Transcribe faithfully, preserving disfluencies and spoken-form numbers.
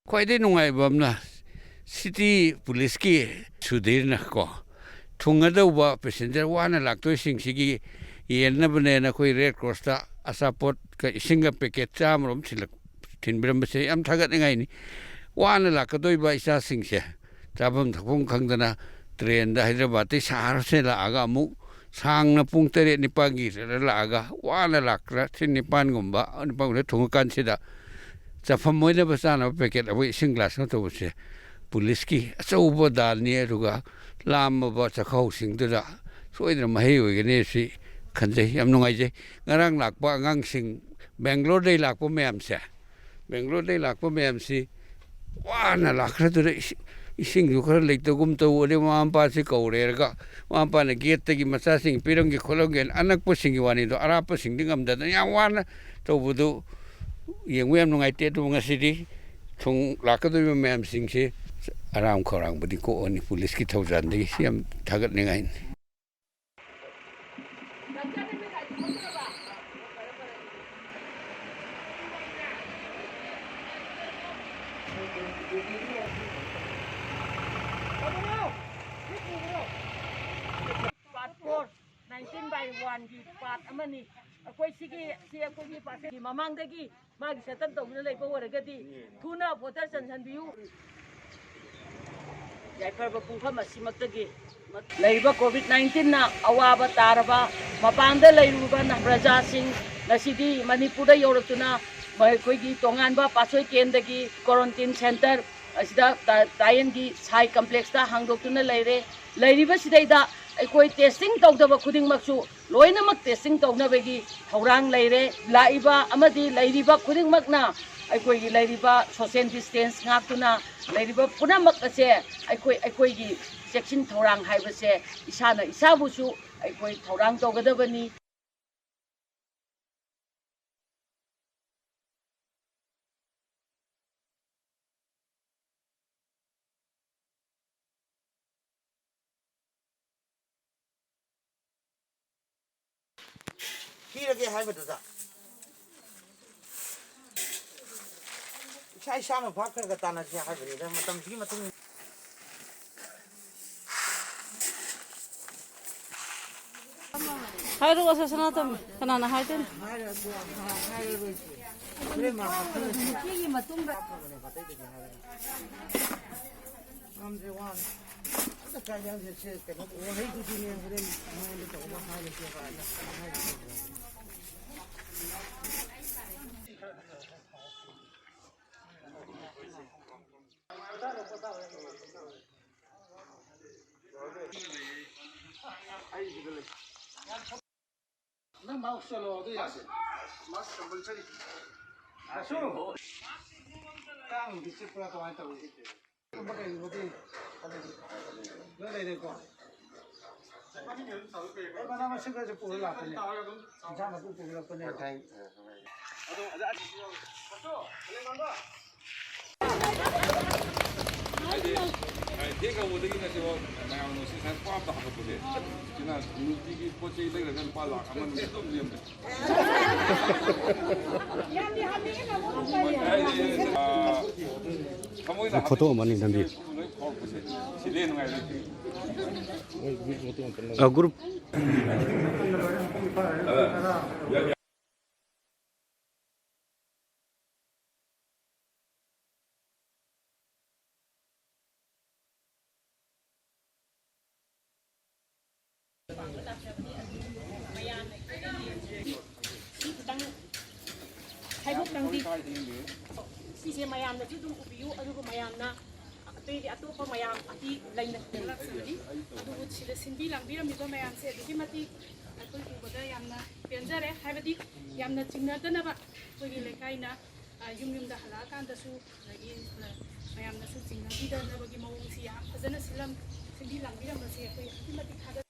ꯈ꯭ꯋꯥꯏꯗꯒꯤ ꯅꯨꯡꯉꯥꯏꯕ ꯑꯃꯅ ꯁꯤꯇꯤ ꯄꯨꯂꯤꯁꯀꯤ ꯁꯨꯙꯤꯔꯅ ꯀꯣ, ꯊꯨꯡꯒꯗꯧꯕ ꯄꯦꯁꯦꯟꯖꯔ ꯋꯥꯅ ꯂꯥꯛꯇꯣꯏꯁꯤꯡꯁꯤꯒꯤ ꯌꯦꯟꯅꯕꯅꯦꯅ ꯑꯩꯈꯣꯏ ꯔꯦꯗ ꯀ꯭ꯔꯣꯁꯇ ꯑꯆꯥꯄꯣꯠꯀ ꯏꯁꯤꯡꯒ ꯄꯦꯀꯦꯠ ꯆꯥꯝꯃꯔꯣꯝ ꯊꯤꯜꯂꯛ-, ꯊꯤꯟꯕꯤꯔꯝꯕꯁꯦ ꯌꯥꯝ ꯊꯥꯒꯠꯅꯤꯡꯉꯥꯏꯅꯤ꯫ ꯋꯥꯅ ꯂꯥꯛꯀꯗꯧꯔꯤꯕ ꯏꯆꯥꯁꯤꯡꯁꯦ ꯆꯥꯐꯝ ꯊꯛꯐꯝ ꯈꯪꯗꯅ ꯇ꯭ꯔꯦꯟꯗ ꯍꯥꯏꯗ꯭ꯔꯕꯥꯠꯇꯩ ꯁꯍꯔꯁꯦ ꯂꯥꯛꯑꯒ ꯑꯃꯨꯛ ꯁꯥꯡꯅ ꯄꯨꯡ ꯇꯔꯦꯠ ꯅꯤꯄꯥꯜꯒꯤ ꯂꯥꯛꯑꯒ ꯋꯥꯅ ꯂꯥꯛꯇꯅ ꯊꯤꯟ ꯅꯤꯄꯥꯜꯒꯨꯝꯕ ꯅꯤꯄꯥꯜꯒꯨꯝꯕꯗ ꯊꯨꯡꯉꯀꯥꯟꯁꯤꯗ ꯆꯥꯐꯝ ꯑꯣꯏꯅꯕ ꯆꯥꯅꯕ ꯄꯦꯀꯦꯠ ꯑꯩꯈꯣꯏ ꯏꯁꯤꯡ ꯒ꯭ꯂꯥꯁ ꯑꯃ ꯇꯧꯕꯁꯦ ꯄꯨꯂꯤꯁꯀꯤ ꯑꯆꯧꯕ ꯗꯥꯟꯅꯤ꯫ ꯑꯗꯨꯒ ꯂꯥꯝꯃꯕ ꯆꯥꯛꯈꯥꯎꯁꯤꯡꯗꯨꯗ ꯁꯣꯏꯗꯅ ꯃꯍꯩ ꯑꯣꯏꯒꯅꯤ ꯁꯤ ꯈꯟꯖꯩ꯫ ꯌꯥꯝ ꯅꯨꯡꯉꯥꯏꯖꯩ꯫ ꯉꯔꯥꯡ ꯂꯥꯛꯄ ꯑꯉꯥꯡꯁꯤꯡ, ꯕꯦꯡꯒ꯭ꯂꯣꯔꯗꯩ ꯂꯥꯛꯄ ꯃꯌꯥꯝꯁꯦ, ꯕꯦꯡꯒ꯭ꯂꯣꯔꯗꯩ ꯂꯥꯛꯄ ꯃꯌꯥꯝꯁꯤ ꯋꯥꯅ ꯂꯥꯛꯈ꯭ꯔꯗꯨꯅ ꯏꯁꯤꯡ, ꯏꯁꯤꯡꯁꯨ ꯈꯔ ꯂꯩꯇꯒꯨꯝ ꯇꯧ꯫ ꯑꯗꯩ ꯃꯃꯥ ꯃꯄꯥꯁꯤ ꯀꯧꯔꯦꯔꯒ ꯃꯃꯥ ꯃꯄꯥꯅ ꯒꯦꯠꯇꯒꯤ ꯃꯆꯥꯁꯤꯡ ꯄꯤꯔꯝꯒꯦ ꯈꯣꯠꯂꯝꯒꯦꯅ ꯑꯅꯛꯄꯁꯤꯡꯒꯤ ꯋꯥꯅꯤꯗꯣ, ꯑꯔꯥꯞꯄꯁꯤꯡꯗꯤ ꯉꯝꯗꯗꯅ ꯌꯥꯝ ꯋꯥꯅ ꯇꯧꯕꯗꯨ ꯌꯦꯡꯕ ꯌꯥꯝ ꯅꯨꯡꯉꯥꯏꯇꯦ꯫ ꯑꯗꯨꯕꯨ ꯉꯁꯤꯗꯤ ꯊꯨꯡ ꯂꯥꯛꯀꯗꯧꯔꯤꯕ ꯃꯌꯥꯝꯁꯤꯡꯁꯤ ꯑꯔꯥꯝ ꯈꯧꯔꯥꯡꯕꯗꯤ ꯀꯣꯛꯑꯅꯤ ꯄꯨꯂꯤꯁꯀꯤ ꯊꯧꯖꯥꯜꯗꯒꯤ꯫ ꯁꯤ ꯌꯥꯝ ꯊꯥꯒꯠꯅꯤꯡꯉꯥꯏꯅꯤ꯫ Part four, nineteen by one ꯒꯤ part ꯑꯃꯅꯤ꯫ ꯑꯩꯈꯣꯏ ꯁꯤꯒꯤ, ꯁꯤ ꯑꯩꯈꯣꯏꯒꯤ part ꯒꯤ ꯃꯃꯥꯡꯗꯒꯤ ꯃꯥꯒꯤ ꯁꯦꯇꯜ ꯇꯧꯗꯨꯅ ꯂꯩꯕ ꯑꯣꯏꯔꯒꯗꯤ ꯊꯨꯅ ꯚꯣꯇꯔ ꯆꯟꯁꯤꯟꯕꯤꯌꯨ꯫ ꯌꯥꯏꯐꯔꯕ ꯄꯨꯡꯐꯝ ꯑꯁꯤꯃꯛꯇꯒꯤ ꯂꯩꯔꯤꯕ ꯀꯣꯚꯤꯗ ꯅꯥꯏꯟꯇꯤꯟꯅ ꯑꯋꯥꯕ ꯇꯥꯔꯕ ꯃꯄꯥꯟꯗ ꯂꯩꯔꯨꯕ ꯄ꯭ꯔꯖꯥꯁꯤꯡ ꯉꯁꯤꯗꯤ ꯃꯅꯤꯄꯨꯔꯗ ꯌꯧꯔꯛꯇꯨꯅ ꯃꯈꯣꯏꯒꯤ ꯇꯣꯉꯥꯟꯕ ꯄꯥꯠꯁꯣꯏ ꯀꯦꯟꯗꯒꯤ ꯀ꯭ꯋꯥꯔꯟꯇꯤꯟ ꯁꯦꯟꯇꯔ ꯑꯁꯤꯗ ꯇꯥ-, ꯇꯥꯌꯦꯟꯒꯤ ꯁꯥꯏ ꯀꯝꯄ꯭ꯂꯦꯛꯁꯇ ꯍꯥꯡꯗꯣꯛꯇꯨꯅ ꯂꯩꯔꯦ꯫ ꯂꯩꯔꯤꯕꯁꯤꯗꯩꯗ ꯑꯩꯈꯣꯏ ꯇꯦꯁꯇꯤꯡ ꯇꯧꯗꯕ ꯈꯨꯗꯤꯡꯃꯛꯁꯨ ꯂꯣꯏꯅꯃꯛ ꯇꯦꯁꯇꯤꯡ ꯇꯧꯅꯕꯒꯤ ꯊꯧꯔꯥꯡ ꯂꯩꯔꯦ꯫ ꯂꯥꯛꯏꯕ ꯑꯃꯗꯤ ꯂꯩꯔꯤꯕ ꯈꯨꯗꯤꯡꯃꯛꯅ ꯑꯩꯈꯣꯏꯒꯤ ꯂꯩꯔꯤꯕ ꯁꯣꯁꯤꯌꯦꯜ ꯗꯤꯁꯇꯦꯟꯁ ꯉꯥꯛꯇꯨꯅ ꯂꯩꯔꯤꯕ ꯄꯨꯝꯅꯃꯛ ꯑꯁꯦ ꯑꯩꯈꯣꯏ, ꯑꯩꯈꯣꯏꯒꯤ ꯆꯦꯛꯁꯤꯟ ꯊꯧꯔꯥꯡ ꯍꯥꯏꯕꯁꯦ ꯏꯁꯥꯅ ꯏꯁꯥꯕꯨꯁꯨ ꯑꯩꯈꯣꯏ ꯊꯧꯔꯥꯡ ꯇꯧꯒꯗꯕꯅꯤ꯫ ꯄꯤꯔꯒꯦ ꯍꯥꯏꯕꯗꯨꯗ ꯏꯁꯥ ꯏꯁꯥꯅ ꯚꯥꯞ ꯈꯔ ꯈꯔ ꯇꯥꯅꯁꯤ ꯍꯥꯏꯕꯅꯤꯗ, ꯃꯇꯝꯁꯤꯒꯤ ꯃꯇꯨꯡ ꯏꯟꯅ꯫ ꯍꯥꯏꯔꯛꯑꯣꯁꯦ ꯁꯅꯥꯇꯣꯝꯕꯤ, ꯀꯅꯥꯅ ꯍꯥꯏꯗꯣꯏꯅꯣ? ꯍꯥꯏꯔꯁꯨ ꯍꯥꯏꯔꯔꯣꯏꯁꯤ꯫ ꯍꯣꯔꯦꯟ ꯃꯥ ꯍꯥꯞꯆꯔꯁꯤ꯫ ꯁꯤꯒꯤ ꯃꯇꯨꯡꯗ ꯉꯝꯗ꯭ꯔꯦ, ꯋꯥꯔꯦ꯫ ꯑꯝꯇ ꯀꯥꯏꯗ ꯍꯧꯖꯤꯛꯁꯦ ꯀꯩꯅꯣ ꯋꯥꯍꯩꯗꯨꯗꯤꯅꯦ ꯍꯣꯔꯦꯟ ꯃꯉꯣꯟꯗ ꯇꯧꯔꯒ ꯍꯥꯏꯔꯁꯦꯕ ꯍꯥꯏꯅ ꯍꯥꯏꯔꯁꯦꯕ꯫ ꯅꯪ ꯃꯥꯛꯁ ꯆꯠꯂꯣ ꯑꯗꯨ ꯌꯥꯗꯦ꯫ ꯃꯥꯛꯁ ꯀꯝꯄꯜꯁꯔꯤ꯫ ꯑꯁꯨ꯫ ꯀꯥꯡꯗꯤ ꯆꯤꯛꯄ꯭ꯔꯥ ꯀꯃꯥꯏꯅ ꯇꯧꯏ? ꯀꯨꯝꯕ ꯀꯩꯒꯨꯝꯕꯗꯤ ꯑꯗꯨꯗꯤ ꯂꯣꯏ ꯂꯩꯔꯦꯀꯣ꯫ ꯑꯩ ꯃꯅꯥ ꯃꯁꯤꯡ ꯈꯔꯁꯨ ꯄꯨꯔ ꯂꯥꯛꯄꯅꯦ꯫ ꯏꯟꯁꯥꯡ ꯅꯥꯄꯤ ꯄꯨꯔꯛꯄꯅꯦ꯫ ꯍꯥꯏꯗꯤ, ꯊꯦꯡ ꯍꯧꯕꯗꯒꯤ ꯉꯁꯤꯐꯥꯎ ꯃꯌꯥꯝꯅ ꯁꯤ ꯁꯥꯏ ꯄꯥꯞꯇ ꯍꯥꯞꯄꯛꯄꯁꯦ꯫ ꯁꯤꯅ ꯅꯨꯡꯇꯤꯒꯤ ꯄꯣꯠ ꯆꯩ ꯂꯩꯔꯒ ꯂꯨꯄꯥ ꯂꯥꯛ ꯑꯃ ꯑꯅꯤ ꯑꯗꯨꯝ ꯂꯦꯝꯃꯦ꯫ ꯍꯥꯏꯗꯤ, ꯑꯥ, ꯊꯃꯣꯏꯅ ꯐꯣꯇꯣ ꯑꯃꯅꯤ ꯅꯝꯕꯤꯌꯨ꯫ ꯂꯣꯏ ꯐꯥꯎꯔꯛꯄꯁꯦ꯫ ꯁꯤꯗꯩ ꯅꯨꯡꯉꯥꯏꯕ ꯂꯩꯇꯦ꯫ ꯑ, ꯒ꯭ꯔꯨꯞ꯫ ꯈꯤꯇꯪ ꯍꯥꯏꯗꯣꯛꯇꯪꯗꯤ ꯁꯤꯁꯦ ꯃꯌꯥꯝꯅꯁꯨ ꯑꯗꯨꯝ ꯎꯕꯤꯌꯨ, ꯑꯗꯨꯒ ꯃꯌꯥꯝꯅ ꯑꯇꯩꯗꯤ ꯑꯇꯣꯞꯄ ꯃꯌꯥꯝ ꯑꯇꯤ ꯂꯩꯅ ꯂꯥꯛꯆꯕꯅꯤ꯫ ꯑꯗꯨꯕꯨ ꯁꯤꯗ ꯁꯤꯟꯕꯤ ꯂꯥꯡꯕꯤꯔꯝꯃꯤꯕ ꯃꯌꯥꯝꯁꯦ ꯑꯗꯨꯛꯀꯤ ꯃꯇꯤꯛ ꯑꯩꯈꯣꯏ ꯎꯕꯗ ꯌꯥꯝꯅ ꯄꯦꯟꯖꯔꯦ꯫ ꯍꯥꯏꯕꯗꯤ ꯌꯥꯝꯅ ꯆꯤꯡꯅꯗꯅꯕ ꯑꯩꯈꯣꯏꯒꯤ ꯂꯩꯀꯥꯏꯅ, ꯑ, ꯌꯨꯝ ꯌꯨꯝꯗ ꯍꯜꯂꯛꯑꯀꯥꯟꯗꯁꯨ ꯑꯗꯒꯤ, ꯑ, ꯃꯌꯥꯝꯅꯁꯨ ꯆꯤꯡꯅꯕꯤꯗꯅꯕꯒꯤ ꯃꯑꯣꯡꯁꯤ ꯌꯥꯝ ꯐꯖꯅ ꯁꯤꯜꯂꯝ-, ꯁꯤꯟꯕꯤ ꯂꯥꯡꯕꯤꯔꯝꯕꯁꯦ ꯑꯩꯈꯣꯏ ꯑꯗꯨꯛꯀꯤ ꯃꯇꯤꯛ ꯊꯥꯒꯠ